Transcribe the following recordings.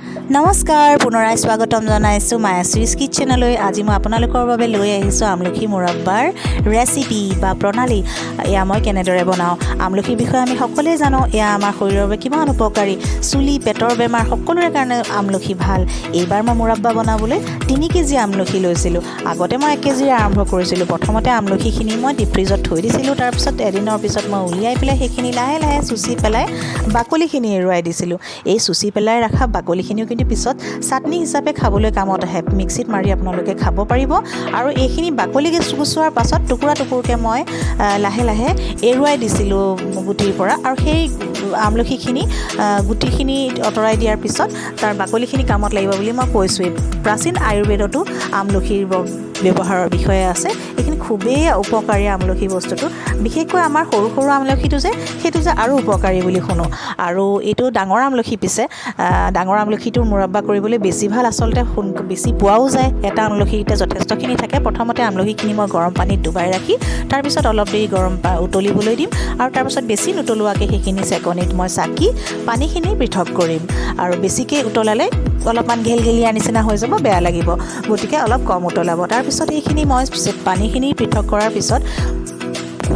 নমস্কাৰ, পুনৰাই স্বাগতম জনাইছোঁ মায়াশ্ৰীজ কিটচেনলৈ। আজি মই আপোনালোকৰ বাবে লৈ আহিছোঁ আমলখি মুৰব্বাৰ ৰেচিপি বা প্ৰণালী। এয়া মই কেনেদৰে বনাওঁ। আমলখিৰ বিষয়ে আমি সকলোৱে জানো, এয়া আমাৰ শৰীৰৰ বাবে কিমান উপকাৰী। চুলি, পেটৰ বেমাৰ সকলোৰে কাৰণে আমলখি ভাল। এইবাৰ মই মুৰব্বা বনাবলৈ 3 কেজি আমলখি লৈছিলোঁ। আগতে মই 1 কেজিৰে আৰম্ভ কৰিছিলোঁ। প্ৰথমতে আমলখিখিনি মই ডিপ ফ্ৰিজত থৈ দিছিলোঁ। তাৰপিছত এদিনৰ পিছত মই উলিয়াই পেলাই সেইখিনি লাহে লাহে চুচি পেলাই বাকলিখিনি এৰুৱাই দিছিলোঁ। এই চুচি পেলাই ৰখা বাকলিখিনিও কিন্তু পিছত চাটনি হিচাপে খাবলৈ কামত আহে। মিক্সিত মাৰি আপোনালোকে খাব পাৰিব। আৰু এইখিনি বাকলি গুচোৱাৰ পাছত টুকুৰা টুকুৰকৈ মই লাহে লাহে এৰুৱাই দিছিলোঁ গুটিৰ পৰা। আৰু সেই আমলখিখিনি গুটিখিনি আঁতৰাই দিয়াৰ পিছত তাৰ বাকলিখিনি কামত লাগিব বুলি মই কৈছোঁৱেই। প্ৰাচীন আয়ুৰ্বেদতো আমলখিৰ ব্যৱহাৰৰ বিষয়ে আছে। এইখিনি খুবেই উপকাৰী আমলখি বস্তুটো। বিশেষকৈ আমাৰ সৰু সৰু আমলখিটো যে, সেইটো যে আৰু উপকাৰী বুলি শুনো। আৰু এইটো ডাঙৰ আমলখি। পিছে ডাঙৰ আমলখিটো মুৰব্বা কৰিবলৈ বেছি ভাল। আচলতে সোন বেছি পোৱাও যায়, এটা আমলখিতে যথেষ্টখিনি থাকে। প্ৰথমতে আমলখিখিনি মই গৰম পানীত ডুবাই ৰাখি তাৰপিছত অলপ দেৰি গৰম উতলিবলৈ দিম আৰু তাৰপিছত বেছি নুতলোৱাকৈ সেইখিনি চেকনিত মই চাকি পানীখিনি পৃথক কৰিম। আৰু বেছিকৈ উতলালে অলপমান ঘেলঘেলীয়া নিচিনা হৈ যাব, বেয়া লাগিব। গতিকে অলপ কম উতলাব। তাৰপিছত সেইখিনি মই পানীখিনি পৃথক কৰাৰ পিছত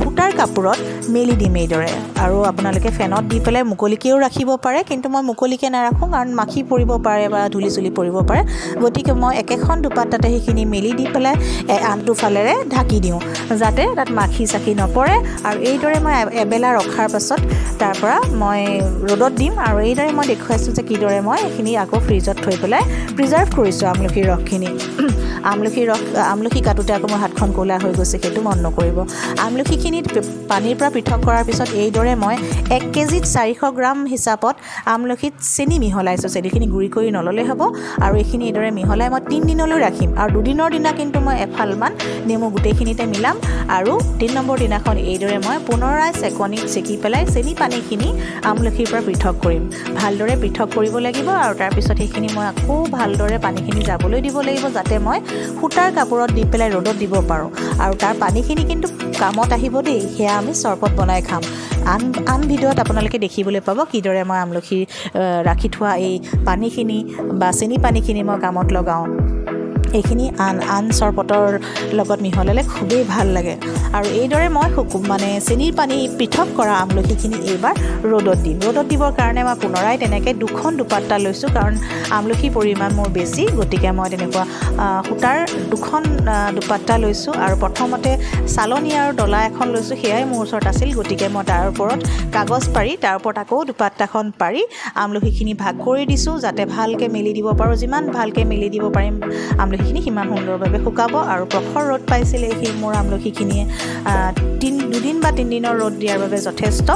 সূতাৰ কাপোৰত মেলি দিম এইদৰে। আৰু আপোনালোকে ফেনত দি পেলাই মুকলিকৈও ৰাখিব পাৰে, কিন্তু মই মুকলিকৈ নাৰাখোঁ, কাৰণ মাখি পৰিব পাৰে বা ধূলি চুলি পৰিব পাৰে। গতিকে মই একেখন দুপাত্তাতে সেইখিনি মেলি দি পেলাই আনটো ফালেৰে ঢাকি দিওঁ, যাতে তাত মাখি চাখি নপৰে। আৰু এইদৰে মই এবেলা ৰখাৰ পাছত তাৰ পৰা মই ৰ'দত দিম। আৰু এইদৰে মই দেখুৱাইছোঁ যে কিদৰে মই এইখিনি আকৌ ফ্ৰিজত থৈ পেলাই প্ৰিজাৰ্ভ কৰিছোঁ আমলখিৰ ৰসখিনি। আমলখিৰ ৰস, আমলখি কাটোতে আকৌ মোৰ হাতখন ক'লা হৈ গৈছে, সেইটো মন নকৰিব। আমলখিখিনি পানীৰ পৰা পৃথক কৰাৰ পিছত এইদৰে মই 1 কেজিত 400 গ্ৰাম হিচাপত আমলখিত চেনি মিহলাইছোঁ। চেনিখিনি গুড়ি কৰি নল'লেই হ'ব। আৰু এইখিনি এইদৰে মিহলাই মই 3 দিনলৈ ৰাখিম। আৰু দুদিনৰ দিনা কিন্তু মই এফালমান নেমু গোটেইখিনিতে মিলাম। আৰু 3 নম্বৰ দিনাখন এইদৰে মই পুনৰাই চেকনিত চেকি পেলাই চেনি পানীখিনি আমলখিৰ পৰা পৃথক কৰিম। ভালদৰে পৃথক কৰিব লাগিব। আৰু তাৰপিছত সেইখিনি মই আকৌ ভালদৰে পানীখিনি যাবলৈ দিব লাগিব, যাতে মই সূতাৰ কাপোৰত দি পেলাই ৰ'দত দিব পাৰোঁ। আৰু তাৰ পানীখিনি কিন্তু কামত আহিব দেই, সেয়া আমি চৰবত বনাই খাম। আন আন ভিডিঅ'ত আপোনালোকে দেখিবলৈ পাব কিদৰে মই আমলখিৰ ৰাখি থোৱা এই পানীখিনি বা চেনি পানীখিনি মই কামত লগাওঁ। এইখিনি আন আন চৰবতৰ লগত মিহলালে খুবেই ভাল লাগে। আৰু এইদৰে মই মানে চেনিৰ পানী পৃথক কৰা আমলখিখিনি এইবাৰ ৰ'দত দিম। ৰ'দত দিবৰ কাৰণে মই পুনৰাই তেনেকৈ দুখন দুপাত্তা লৈছোঁ, কাৰণ আমলখিৰ পৰিমাণ মোৰ বেছি। গতিকে মই তেনেকুৱা সূতাৰ দুখন দুপাত্তা লৈছোঁ। আৰু প্ৰথমতে চালনী আৰু ডলা এখন লৈছোঁ, সেয়াই মোৰ ওচৰত আছিল। গতিকে মই তাৰ ওপৰত কাগজ পাৰি, তাৰ ওপৰত আকৌ দুপাত্তাখন পাৰি আমলখিখিনি ভাগ কৰি দিছোঁ, যাতে ভালকৈ মেলি দিব পাৰোঁ। যিমান ভালকৈ মেলি দিব পাৰিম আমলখিখিনি, সিমান সুন্দৰভাৱে শুকাব। আৰু প্ৰখৰ ৰ'দ পাইছিলে সেই মোৰ আমলখিখিনিয়ে। দুদিন বা তিনিদিনৰ ৰ'দ দিয়াৰ বাবে যথেষ্ট।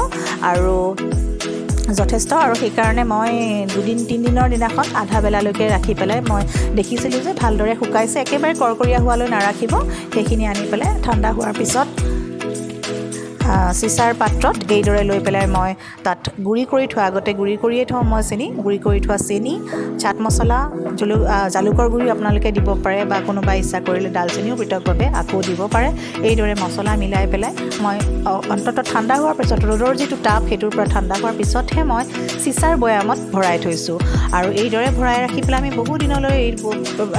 আৰু সেইকাৰণে মই দুদিন তিনিদিনৰ দিনাখন আধা বেলালৈকে ৰাখি পেলাই মই দেখিছিলোঁ যে ভালদৰে শুকাইছে। একেবাৰে কৰকৰীয়া হোৱালৈ নাৰাখিব। সেইখিনি আনি পেলাই ঠাণ্ডা হোৱাৰ পিছত চিচাৰ পাত্ৰত এইদৰে লৈ পেলাই মই তাত গুড়ি কৰি থোৱা, আগতে গুড়ি কৰিয়ে থওঁ মই চেনি, গুড়ি কৰি থোৱা চেনি, চাট মছলা, জালুকৰ গুড়ি আপোনালোকে দিব পাৰে বা কোনোবাই ইচ্ছা কৰিলে ডালচেনিও পৃথকভাৱে আকৌ দিব পাৰে। এইদৰে মছলা মিলাই পেলাই মই অন্ততঃ ঠাণ্ডা হোৱাৰ পিছত, ৰ'দৰ যিটো তাপ সেইটোৰ পৰা ঠাণ্ডা হোৱাৰ পিছতহে মই চিচাৰ বৈয়ামত ভৰাই থৈছোঁ। আৰু এইদৰে ভৰাই ৰাখি পেলাই আমি বহু দিনলৈ এই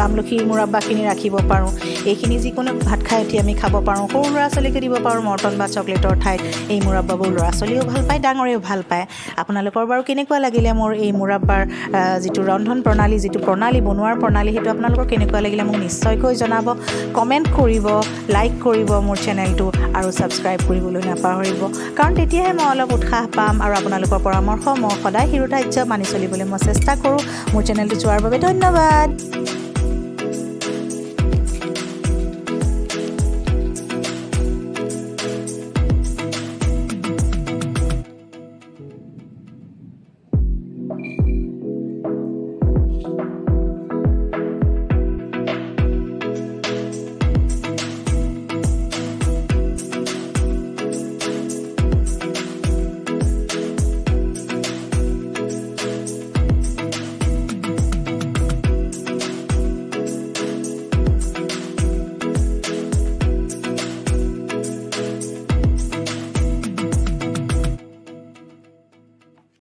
আমলখিৰ মুৰাব্বাখিনি ৰাখিব পাৰোঁ। এইখিনি যিকোনো ভাত খাই উঠি আমি খাব পাৰোঁ, সৰু ল'ৰা ছোৱালীকো দিব পাৰোঁ। মৰ্টন বা চকলেটৰ ঠাইত এই মুৰাব্বাবোৰ ল'ৰা ছোৱালীয়েও ভাল পায়, ডাঙৰেও ভাল পায়। আপোনালোকৰ বাৰু কেনেকুৱা লাগিলে মোৰ এই মুৰাব্বাৰ যিটো ৰন্ধন প্ৰণালী, যিটো প্ৰণালী, বনোৱাৰ প্ৰণালী, সেইটো আপোনালোকৰ কেনেকুৱা লাগিলে মোক নিশ্চয়কৈ জনাব। কমেণ্ট কৰিব, লাইক কৰিব মোৰ চেনেলটো আৰু ছাবস্ক্ৰাইব কৰিবলৈ নাপাহৰিব, কাৰণ তেতিয়াহে মই অলপ উৎসাহ পাম। আৰু আপোনালোকৰ পৰামৰ্শ মই সদায় শিৰোধাৰ্য মানি চলিবলৈ মই চেষ্টা কৰোঁ। মোৰ চেনেলটো চোৱাৰ বাবে ধন্যবাদ।